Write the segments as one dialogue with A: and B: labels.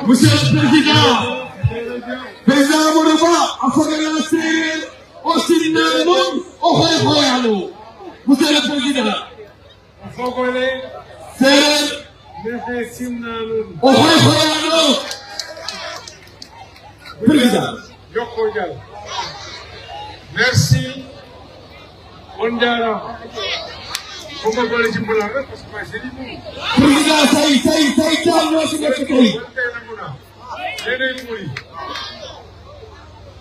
A: Monsieur le Président, Président Amadou, affaire aussi monde au Monsieur le Président,
B: Khombole,
A: c'est
B: Simnalou,
A: au Président.
B: Merci. Ngoundiane. Khombole ci mbula rek parce que c'est dit.
A: Président say Jamm ñoo ci nekk tey.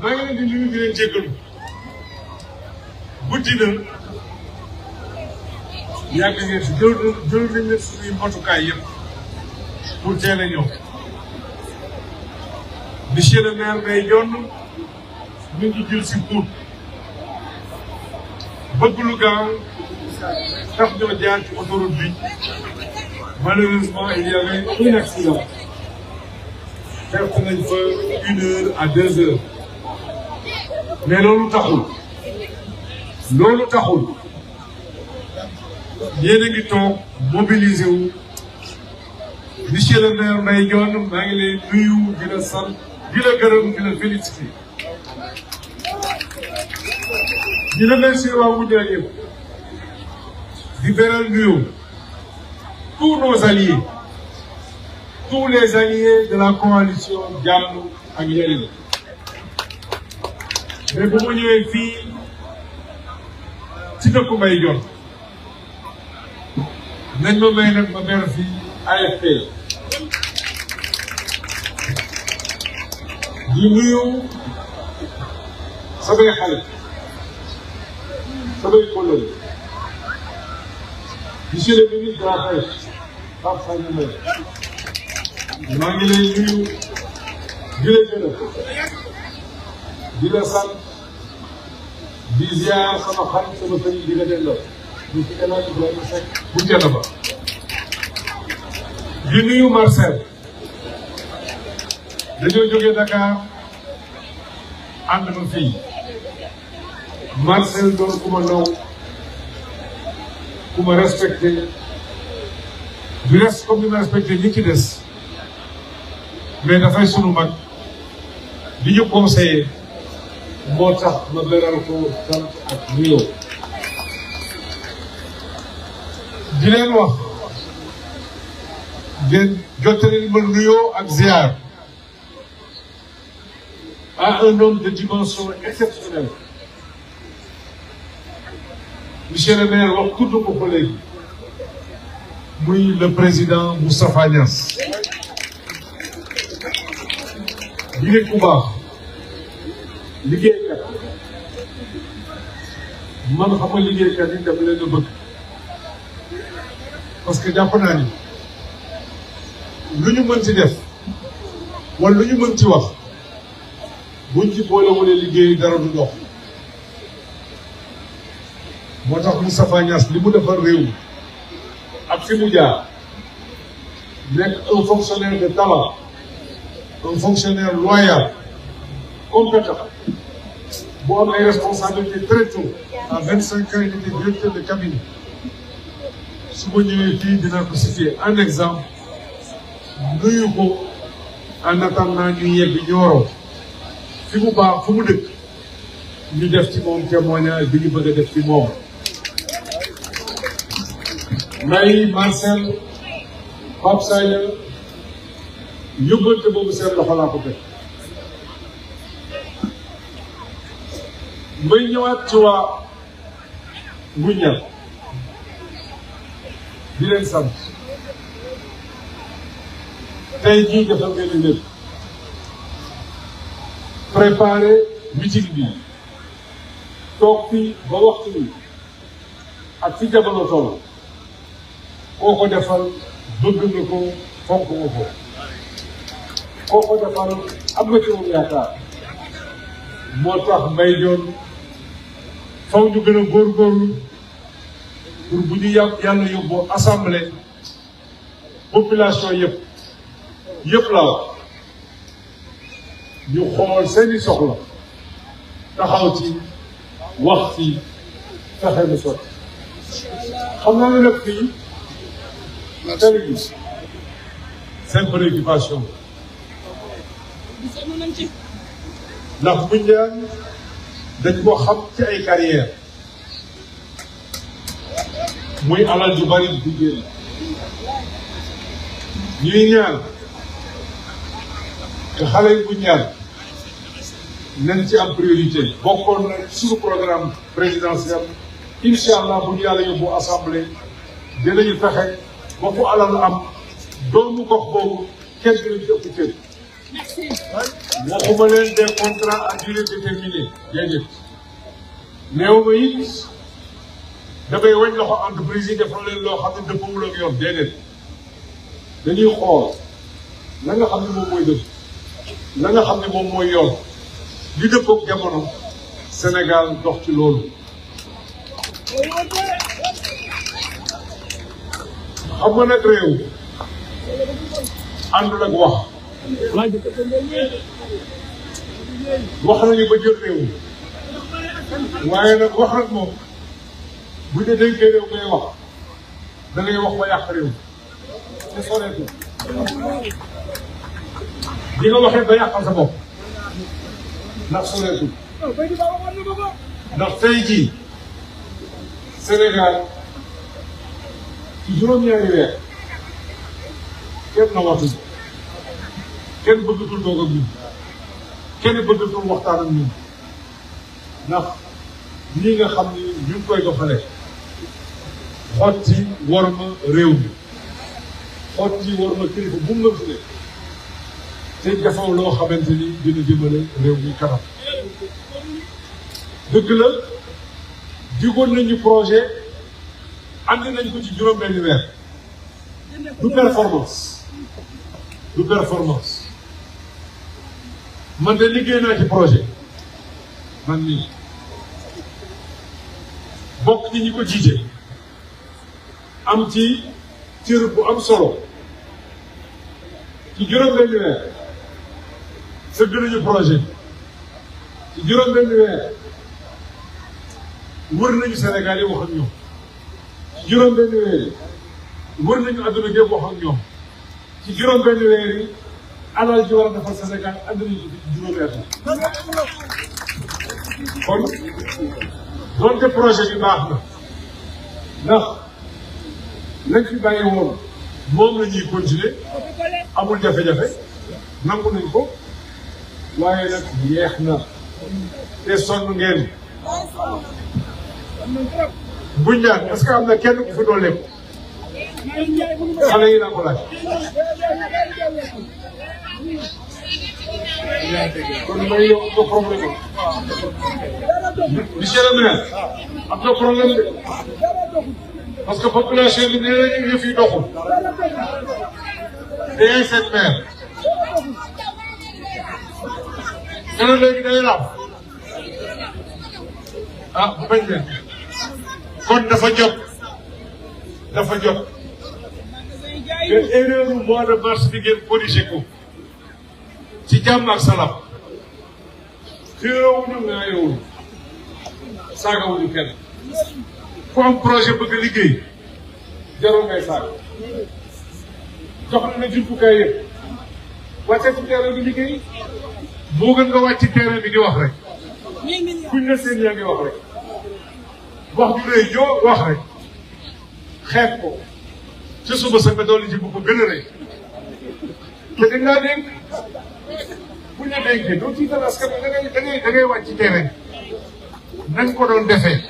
B: maa ngi leen di nuyu di leen jéggalu guddi na yàgg ngeen si jël nañ leen suñuy matukaay yëpp pour teel a ñëw monsieur le maire ngay jonn ñu ngi jël si pour bëgg lu gaaw tax ñoo jaar ci autoroute bi malheureusement il y avait un accident fekk nañ fa 1 heure à 2 heures mais loolu taxul yéen a ngi toog mobiliser wu monsieur le maire Mbaye Dione maa ngi lay nuyu di la sant di la gërëm di la féliciter di remercier waa Ngoundiane yëpp di beral nuyu tous nos alliés tous les alliés de la coalition Jamm ak Njariñ mais bu ma ñëwee fii ci dëkku Mbaye Dione nañ ma may nag ma ber fii AFP di nuyu samay xale samay collègues monsieur le ministre de la pêche Pape Sagna Mbaye maa ngi lay nuyu di la gërëm di la sant di ziar sama xarit sama sëriñ di la delloo di ci El Hadj Ibrahima Seck bu jënd ba di nuyu Marcel dañoo jógee Dakar ànd ma fii Marcel doon ku ma naw ku ma respecté du reste comme ni ma respecté ñi ci des mais dafay sunu mag di ñu conseillé moo tax ma beral ko sant ak nuyoo di leen wax ngeen jottali ma nuyoo ak ziar à un homme de dimension exceptionnelle monsieur le maire wax tudd ko ko léegi muy le président Moustapha Niass di nit ku baax liggéeykat man xam nga liggéeykat yi dama leen a bëgg parce que jàpp naa ni lu ñu mën ci def wala lu ñu mën ci wax buñ ci boole wala liggéey dara du dox moo tax Moustapha Niass li mu defar réew ak fi mu jaar nekk un fonctionnaire de talent un fonctionnaire loyal compétent bu am ay responsabilités très tôt à 25 ans il était directeur de cabinet su ma ñëwee fii dinaa ko citer un exemple nuyu ko en attendant ñu yegg Nioro fi mu baax fu mu dëkk ñu def ci moom témoignage bi ñu bëgg a def ci moom. May Marcel Pape Sagna yóbbante boobu seen loxo laa ko teg may ñëwaat ci waa Ngoundiane di leen sant tey jii defal ngeen lépp préparé meeting bi toog fi ba waxtu bi ak fi jamono toll koo ko defal bëgg nga ko fonk nga ko koo ko defal am nga ci moom yaakaar moo tax Mbaye Dione faw ñu gën a góorgóorlu pour bu ñu yàlla yóbboo assemblée population yëpp la wax ñu xool seeni soxla taxaw ci wax ci fexe na sotti xam naa ne nag fii tali bi seen préoccupation ndax Ngoundiane dañ ko xam ci ay carrière muy alal ju bari di génn ñuy ñaan te xale yi Ngoundiane nañ ci am priorité bokkoon na suñu programme présidentiel incha allah bu ñu yàlla yóbbu assemblée dinañu fexe ba fu alal am doomu gox boobu kenn dinañu ëpp cër waxuma leen des contrats à durée déterminée déedéet néew ma it damay wañ loxo entreprise yi defal leen loo xam ne dëppawul ak yoon déedéet dañuy xool la nga xam ne moom mooy dëgg la nga xam ne moom mooy yoon li dëppook jamono Sénégal dox ci loolu xam nga nag réew àndul ak wax nañu ba jël réew waaye nag wax nag moom bu dee dénkee réew ngay wax da ngay wax ba yàq réew te soreetu di nga waxee ba yàqal sa bopp ndax soreetu ndax tey jii Sénégal ci juróom-ñaari weer kenn nawatul kenn bëggatul doog ak ñun kenn bëggatul waxtaan ak ñun ndax lii nga xam ni ñu ngi koy doxalee xotti war ma réew mi xotti war ma kilifa bu mu la fi te dafa loo xamante ni dina jëmale réew mi kanam dëgg la digoon nañu projet andi nañ ko ci juróom-benni weer du performance man de liggéey naa ci projet man nii bokk ci ñi ko jiite am ci cër bu am solo ci juróom-benni weer sëgg nañu projet ci juróom-benni weer wër nañu Sénégal yi wax ak ñoom ci juróom-benni weer yi wër nañu adduna gépp wax ak ñoom ci juróom-benni weer yi alal ji war a defar Sénégal ànd nañu ci juróomi at kon donte projet bi baax na ndax lañ fi bàyyi woon moom la ñuy continuer amul jafe-jafe nangu nañ ko waaye nag yeex na te sonn ngeen Ngoundiane est-ce que am na kenn ku fi doon lépp xale yi naa ko laaj kon may yow am na problème monsieur le maire am na problème de parce que population bi nee nañu yëf yi doxul te seen maire keneen léegi day laab ah bu bañ leen kon dafa jot te erreur mois de mars bi ngeen corrigé ko ci jàmm ak salaam xéewuñu ngaayowuñu saagawuñu kenn ku am projet bëgg liggéey jarul ngay saaga jox na jumtukaay yëpp wàcce ci terrain bi liggéey moo gën nga wàcc ci terrain bi di wax rek kuñ la seen yaa ngi wax rek wax ju rëy joo wax rek xeeb ko ci suba sa nga dolli ci bu ko gën a rëy te dañ laa dénk buñ la dénkee doo tiital askan wi da ngay wàcc ci terrain nañ ko doon defee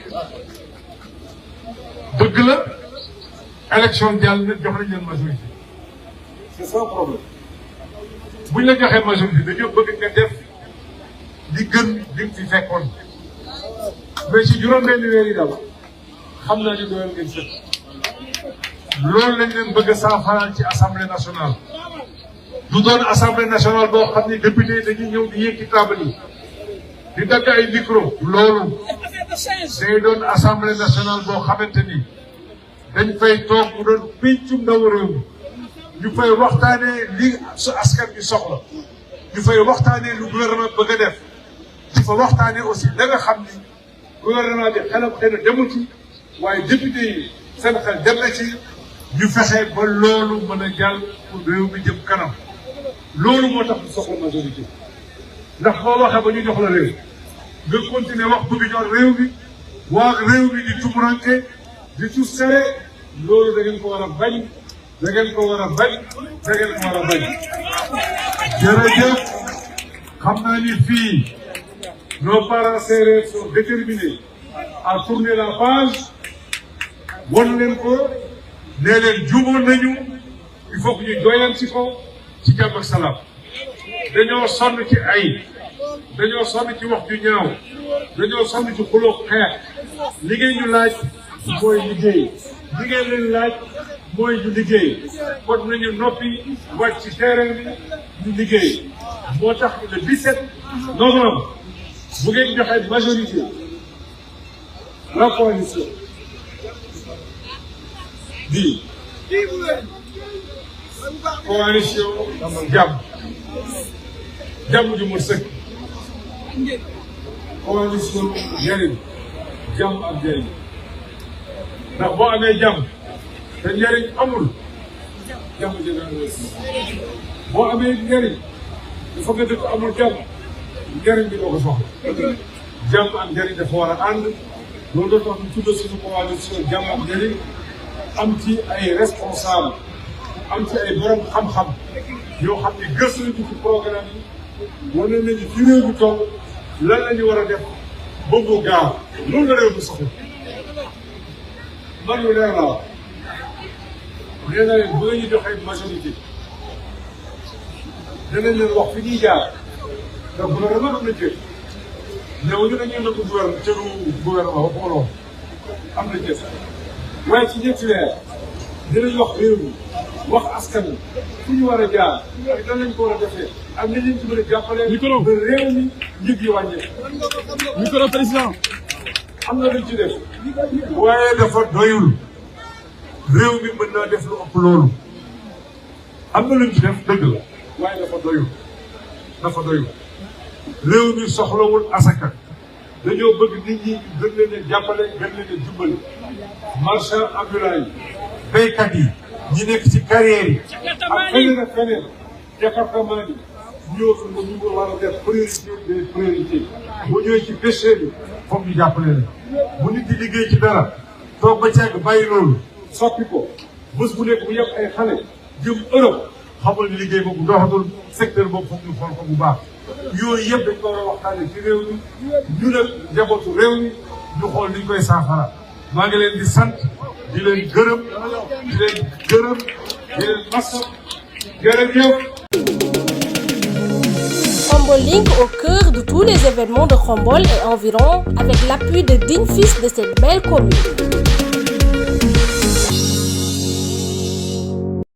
B: dëgg la élection jàll na jox nañ leen majorité c'est sans problème buñ la joxee majorité dañoo bëgg nga def li gën li fi fekkoon mais ci juróom-benni weer yi daal xam naa ni doyal ngeen sëkk loolu lañ leen bëgg a saafaraal ci assemblée nationale du doon assemblée nationale boo xam ne député yi dañuy ñëw di yéeg ci table yi di dagg ay micro loolu day doon assemblée nationale boo xamante ni dañ fay toog mu doon péncum ndaw réew mi ñu fay waxtaanee li su askan bi soxla ñu fay waxtaanee lu gouvernement bëgg a def di fa waxtaanee aussi da nga xam ni gouvernement bi xelam xëy na demul ci waaye député yi seen xel dem na ci ñu fexe ba loolu mën a jàll pour réew mi jëm kanam loolu moo tax ñu soxla majorité ndax boo waxee ba ñu jox la réew nga continuer wax bëgg ñor réew mi waa réew mi di tumuranke di tu sere loolu da ngeen ko war a bañ da ngeen ko war a bañ da ngeen ko war a bañ jërëjëf xam naa ni fii nos parents sérères sont déterminés à tourner la page won leen ko nee leen juboon nañu il faut que ñu doyal ci ko ci jàmm ak salaam dañoo sonn ci ay dañoo sonn ci wax ju ñaaw dañoo sonn ci xuloo xeex li ngeen ñu laaj mooy liggéey li ngeen leen laaj mooy ñu liggéey kon nañu noppi wàcc ci terrain bi ñu liggéey moo tax le 17 novembre bu ngeen joxe majorité la coalition di coalition jàmm ju mu sëkk coalition njariñ jàmm ak njariñ ndax boo amee jàmm te njariñ amul jàmm jëgana boo amee njariñ dafa nga dëkk amul jàmm njariñ bi doo ko soxla jàmm ak njariñ dafa war a ànd loolu doo tax ñu tudd suñu coalition jàmm ak njariñ am ci ay responsable am ci ay borom xam-xam yoo xam ne gëstu nañu ci programme yi wane nañu ci réew mi toll lan la ñu war a def ba mu gaaw loolu la réew mi soxla man lu leer la wax nee na leen bu ñu joxee majorité danañ leen wax fi ñuy jaar ndax gouvernement am na cër ñëw ñu dañuy nangu cëru gouvernement waxuma lool am na cër waaye ci ñetti weer dinañ wax réew mi wax askan wi fu ñu war a jaar ak nan lañ ko war a defee ak ni ñu ci mën a jàppale. micro ba réew mi njëg yi wàññeeku. micro président. am na luñ ci def. waaye dafa doyul. réew mi mën naa def lu ëpp loolu. am na luñ ci def dëgg la. waaye dafa doyul. dafa doyul. réew mi soxlawul asaka. dañoo bëgg nit ñi gën leen a jàppale gën leen a jubbali. marchand ambulant yi. béykat yi. ñi nekk ci carrière yi. ak feneen ak feneen. département bi. ñu ko war a def priorité des priorités. bu ñëwee ci pêcheurs yi. foog ñu jàppale leen. bu nit di liggéey ci dara. toog ba ceeb bàyyi loolu. soppi ko. bés bu nekk bu yëpp ay xale. jëm Europe. xamal ni liggéey boobu doxatul secteur boobu foog ñu xool ko bu baax. yooyu yëpp dañ ko war a waxtaanee ci réew mi. ñu nag njabootu réew mi. ñu xool ni ñu koy saafara. maa ngi leen di sant. di leen gërëm. di leen gërëm. di leen massa. jërëjëf.
C: Khombole Link au cœur de tous les événements de Khombole et environ avec l'appui de dignes fils de cette belle commune.